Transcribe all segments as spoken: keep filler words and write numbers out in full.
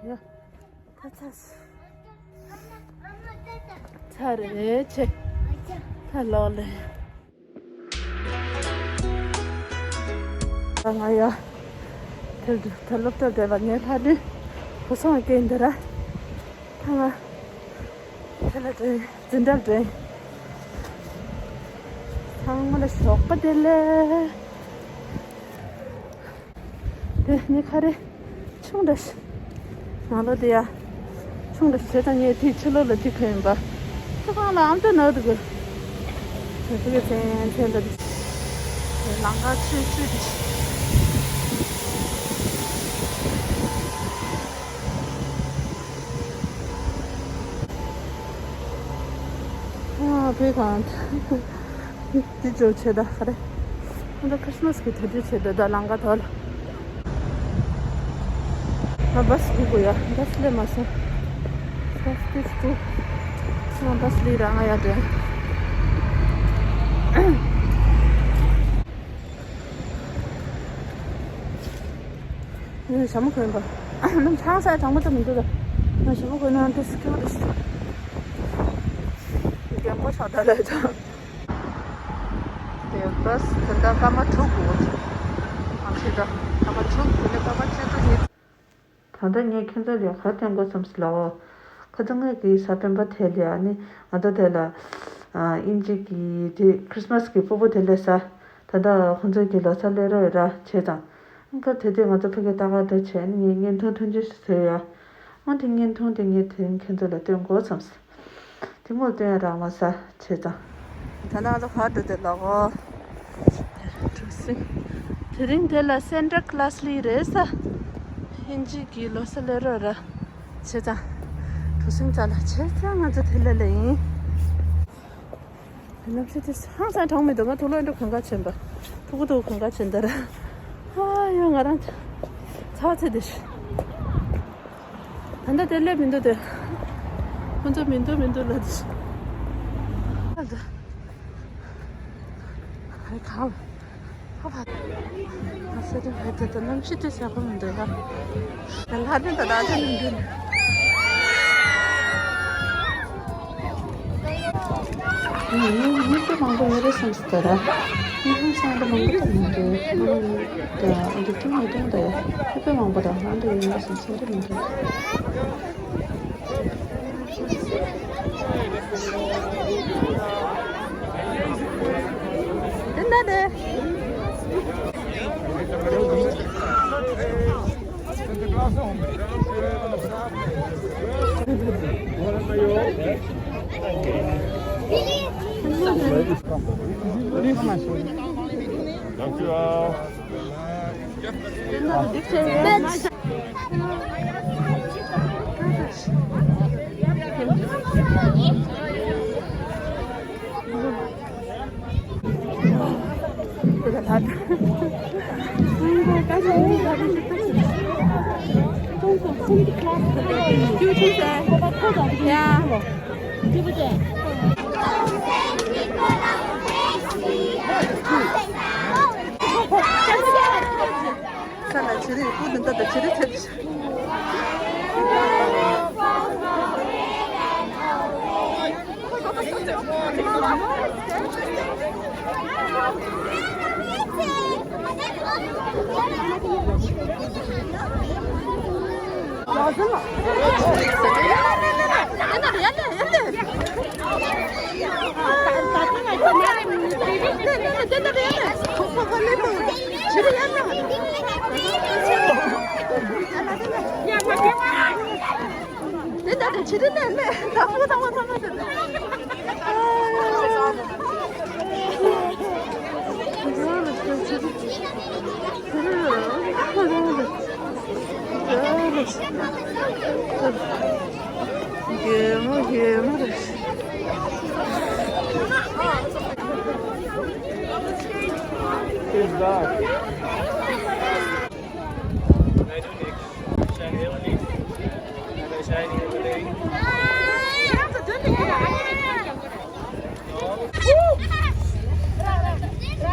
ཡ། ད་ཚར་སོང་། ཚར་རེད་ཆེ། ད་ལོག་ལེ། ང་ཡ། དེར་དུ་ད་སློབ་གྲྭ་བསྡད་པ་ངའི་ལྷ་ལུས་བུ་སོང་སྐད་འདི་ར། ད་ང་། དེ་ལ་དྲན་འཛིན་གྲྭ་དྲན། ཚང་མ་ལ་ཞོགས་པ་བདེ་ལེགས། དེ་ནི་ཁ་རེ་ཆུང་འདྲ་ཞིག་ང་ལོ་དེ་ཡ་ཆུང་འདྲ་ཞིག་བྱས་ཙང་ངས་དེའི་ཕྱི་ལོགས་ལ་ཅིག་གོན་ཡིན་པ། ཁྱེད་རང་ལ་ཨམ་ཅོག་ནོར་འདུག་གི། དེ་ཚོ་གི་མཚན་མཚན་འདྲ་འདུག་ལམ་ཁ་ཆུ་ཆུ་དེ། ཨ་བོད་གང་། དེ་ཚོ་བྱེད་ད་ག་རེ། ང་ཚོ་ཁྲིས་མས་གི་དུས་དྲན་བྱེད་ད་ད་ལམ་ཁ་ཐོག་ལ། ང་བ་སི་སྒུག་དགོས་ཡ། བ་སི་སླེབས་མ་སོང་། བ་སི་སྟེ་སྟེ། ང་བ་སི་སླེབས་ར་ང་ཡར་འགྲོ། ངས་ཞྭ་མོ་གོན་པ། ནམ་ཆང་ས་གྲང་མོ་ཙམ་མི་འདུག་ལ། ང་ཞྭ་མོ་གོན་ན་འདི་སི་ཀིའུ་རེད། རྒན་པོ་ཆགས་ད་ལས་ཀྱང་། དེ་བ་སི་དེ་འདྲ་སྐར་མ་དྲུག་འགོར། ཨ་ཁྲི་ད་སྐར་མ་དྲུག་དེ་ནས་སྐར་མ་བཅུ་དྲུག་ཡིན། ད་ལྟ་ངས་ཁྱོད་ཚོ་ལ་ག་རེ་སྟོན་དགོས་བསམ་སོང་ལགས། ཁ་སང་ངས་གི་གཟའ་སྤེན་པ་དེ་ལ་ཨ་ནི་ང་ཚོ་དེ་ལ་ཨ་དབྱིན་ཇི་གི་དེ་ཁྲིས་མས་གི་སྤོ་བོ་དེ་ལས་ས། ད་ལྟ་ཁོང་ཚོ་གི་ལོ་གསར་སླེབས་རོགས་ཡོད་ར་བྱས་ཙང་། སྐབས་དེ་དུས་ང་ཚོ་ཕ་གིར་ལྟ་ག་འདྲ་བྱས་ནས་ངས་བརྙན་ཐུང་ཐུང་ཅིག་བཟོས་ཡོད། ཨ་དེ་བརྙན་ཐུང་དེ་ངས་དེ་རིང་ཁྱེད་ཚོ་ལ་སྟོན་དགོས་བསམས། དེ་མོ་སྟོན་ཡ་རག་མ་ས་བྱས་ཙང་། ད་ནང་ལ་ཧ་འགྲོ་དེ་ལ་གོ། གྲུ་གཟིངས། དེ་རིང་དེ་ལ་སན་ཊ་ཀ་ལོ་སི་སླེབས་རེད་ས། དབྱིན་ཇི་གི་ལོ་གསར་སླེབས་རོགས་ར། བྱས་ཙང་། གྲུ་གཟིངས་རྩ་ལ་བྱས་ཙང་ང་ཚོ་དེ་ལ་ལ་ཡིན། གནམ་གཤིས་དེ་ཧང་སང་གྲང་མི་འདུག་ང་དུག་ལོག་འགྲོ་གང་ག་ཆེན་པ། ཕྲུ་གུ་དུག་གང་ག་ཆེན་ད་ར། ཨ་ཡོ་ང་རང་ཚ་བ་ཚེ་དེ་ཤི། ད་ལྟ་དེ་སླེབས་མི་འདུག་དེ། ཁོང་ཚོ་མི་འདུག་མི་འདུག་ལབ་དེ་ཤི། ཨ་ད། ཨ་གང་། ཨ་ཕ། ཨ་ས་དེ་ཕ་དེ་ད་གནམ་གཤིས་དེ་ཟ་གི་མི་འདུག་ཡ། ལྷ་ལྡན་དང་ལྷ་ལྡན་མི་འདུག་ངས་མི་དཔེ་མང་པོ་ཡོད་རེད་བསམ་སོང་ད་ར། མི་ཧང་སང་པོ་མང་པོ་ཡོད་མི་འདུག་ང་ད་འདུག་ཐུང་མི་འདུག་ད་ཡ། མི་དཔེ་མང་པོ་དང་ང་འདྲ་ཡོད་མ་བསམ་སོང་རེད་མི་འདུག་དེ་འདྲ་རེད། ས་ལ་བྱི་རིལ་སྐུ་དུ་འདི་དང་བྱི་རིལ་ཚེ། དེ་ལྟ་དེ་ཕྱི་དྲིལ་ལས་ལས་དང་པོ་དང་པོ་ཚང་མ་དེ་ལས། གད་མོ་གད་མོ་རེད།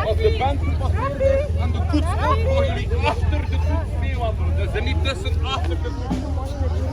Als de band gepasseerd is en de koets opgehoord ligt achter de koets mee wandelen. Dus de niet tussen, achter de koets.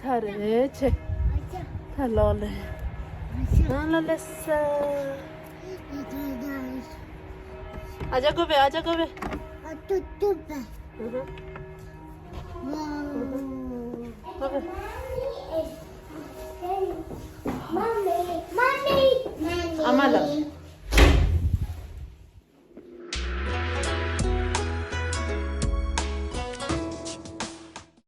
ཚར་རེད་ཆེ། ད་ལོག་ལེ། ང་ལ་ལེ་ས། ཨ་ཅག་གོ་བེ། ཨ་ཅག་གོ་བེ། ཨ་ཏུ་ཏུ་བེ། ཨ་ཧ། ཨ་ཧ། ཨ་མ་ལ།